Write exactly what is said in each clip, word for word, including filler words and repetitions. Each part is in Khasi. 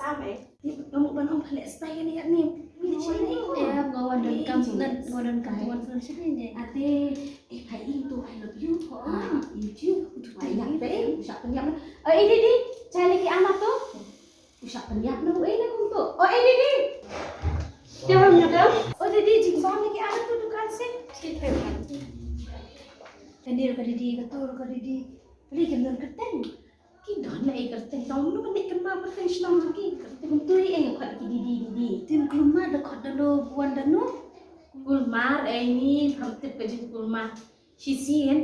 Nga mut ban ong pha leh style ne ïa ni. Ni chi ni. Eh, nga wan donkam nan, nga wan donkam wan phone sini ni. Ate, eh, pha ing to I love you pha. Ah, you too. Pha ïap te, u shah pynïap na. Eh, Didi, chai leki ana to. U shah pynïap na u ei na kum to. Oh, eh, Didi. Jawab na to. Oh, Didi, jingbam leki ana to dukan se. Kani ka Didi, ka to ka Didi. Beli ka ner kyrteng. Ki don la i kyrteng tang mano ban i kyrma kyrteng shnong jong ki. Kyrteng kumtu i eng khot ki Didi Didi. Tim kulmar da khot da no buan da no. Kulmar ei ni pham tip ka jingkulmar. Shisien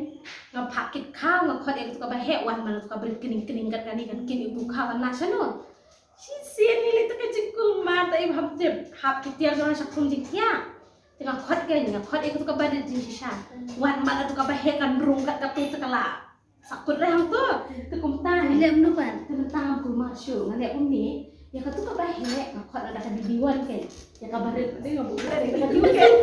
nga phah kit khaw nga khot ïa ka tu ka ba heh wan man ka brit kning kning kat kani kan kin i tu khaw kan la shano. Shisien ni li ta ka jingkulmar ta i pham tip hap ki tiar jong nga shak thum jingkhiah. Te nga khot ka nga khot ïa ka tu ka ba rit jingshisha. Wan man ka tu ka ba heh kan rung kat ka tu ta ka la. Sa kut reh hangto. Te kumta. Te leh mano pat? Te mynta ngam kulmar shuh, nga leh kumne. Ïa katu kaba heh nga khot lada ka dei diwan kein. Ïa kaba rit pat nga buh rit ïa katu kein.